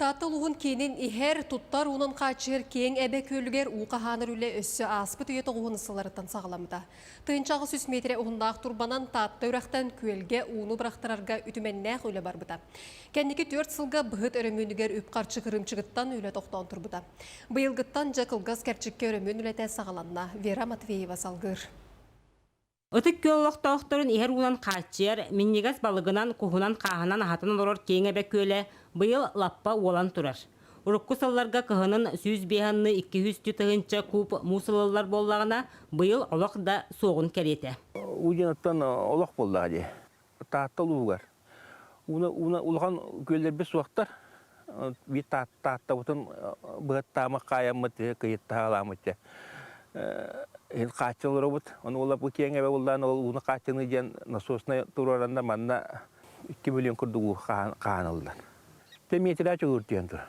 Таатта улууһун киинин иһэр, туттар уунан хааччыйар киэҥ эбэ күөлүгэр уу хаһаанар үлэ өссө ааспыт үйэ тоҕуһун сылларыттан саҕаламмыта. 1800 миэтэрэ уһуннаах турбанан Таатта үрэхтэн күөлгэ ууну бырахтарарга үтүмэннээх үлэ барбыта. Кэнники 4 сылга быһыт өрөмүөнүгэр үп-харчы кырыымчыгыттан үлэ тохтоон турбута. Быйылгыттан дьэ кылгас кэрчиккэ өрөмүөн үлэтэ саҕаланна. Вера Матвеева салгыыр. Ытык күөл олохтоохторун иһэр уунан хааччыйар, минньигэс балыгынан, куһунан, хааһынан аһатан олорор киэҥ эбэ күөлэ быйыл лаппа уолан турар. Урукку сылларга кыһынын 105 анны 200 тыһыынча куб муус ылыллар буоллаҕына, быйыл олох да суоҕун кэриэтэ. Уу дьонуттан олох буоллаҕа дии. Таатта улууһугар. Уна, уна улахан күөллэрбит суохтар. Биир Тааттабытын быһаттаамах хаайаммыт, кыйыттаһаалааммыт дьэ. Иһин хааччы олоробут. Ону уола бу киэҥ эбэ буллаан ол ууну хааччыныы диэн насоснай туруоранда манна 2 миллион курдук уу хааныллар. Тэ метрэ чугур диэн тур.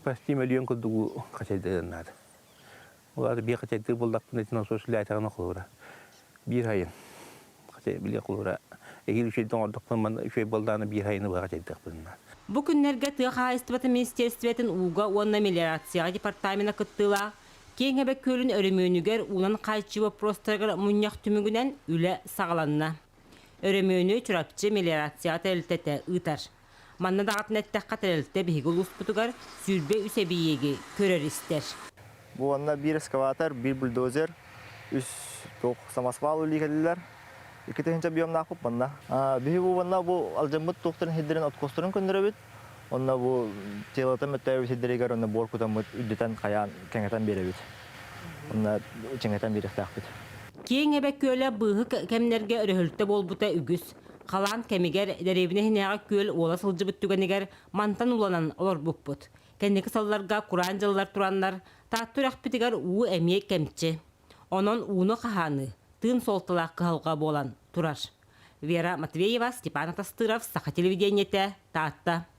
Почти миллион курдук уу хачайдыан наада. Ол биир хачайдыыр буоллахпына ити насос үлээтэҕинэ холура. Биир айын. Хачай били холура эһиил үчүгэйдик оҥордохпуна манна үчүгэй буоллаҕына биир айыны быһа хачайдыахпын наада. Бу күннэргэ тыа хаһаайыстыбатын министиэристибэтин ууга уонна мелиорацияҕа департамена кыттыылаах Киэҥ Эбэ күөлүн өрөмүөнүгэр уунан хааччыы боппуруостарыгар мунньах түмүгүнэн үлэ саҕаланна. Өрөмүөнү Чурапчы мелиорацияҕа тэрилтэтэ ыытар. Манна даҕатан эттэххэ, тэрилтэ биһиги улууспутугар 23 эбийиэги көрөр-истэр. Бу уонна биир эскаватор, биир бульдозер, үс туох самосвал үлии кэллилэр. 2000 объемнаахпыт манна. Биһи бу уонна бу алдьаммыт туохтарын сирдэрин откостарын көннөрөбүт. Онно бу телото мөттөөбүт сирдэригэр онно буор кутаммыт үрдүтэн хайаан кэҥэтэн биэрэбит. Онно чиҥэтэн биэриэхтээхпит. Киэҥ Эбэ күөлэ быыһык кэмнэргэ өрөһүлтэ буолбута үгүс. Халаан кэмигэр дэриэбинэ иһинээҕи күөл уола сылдьыбыт түгэнигэр мантан уланан олорбуппут. Кэнники сылларга кураан дьыллар тураннар, Таатта үрэхпитигэр уу эмиэ кэмчи. Онон ууну хаһааныы тыын суолталаах кыһалҕа буолан турар. Вера Матвеева, Степан Атастыров, Саха телевидениетэ, Таатта.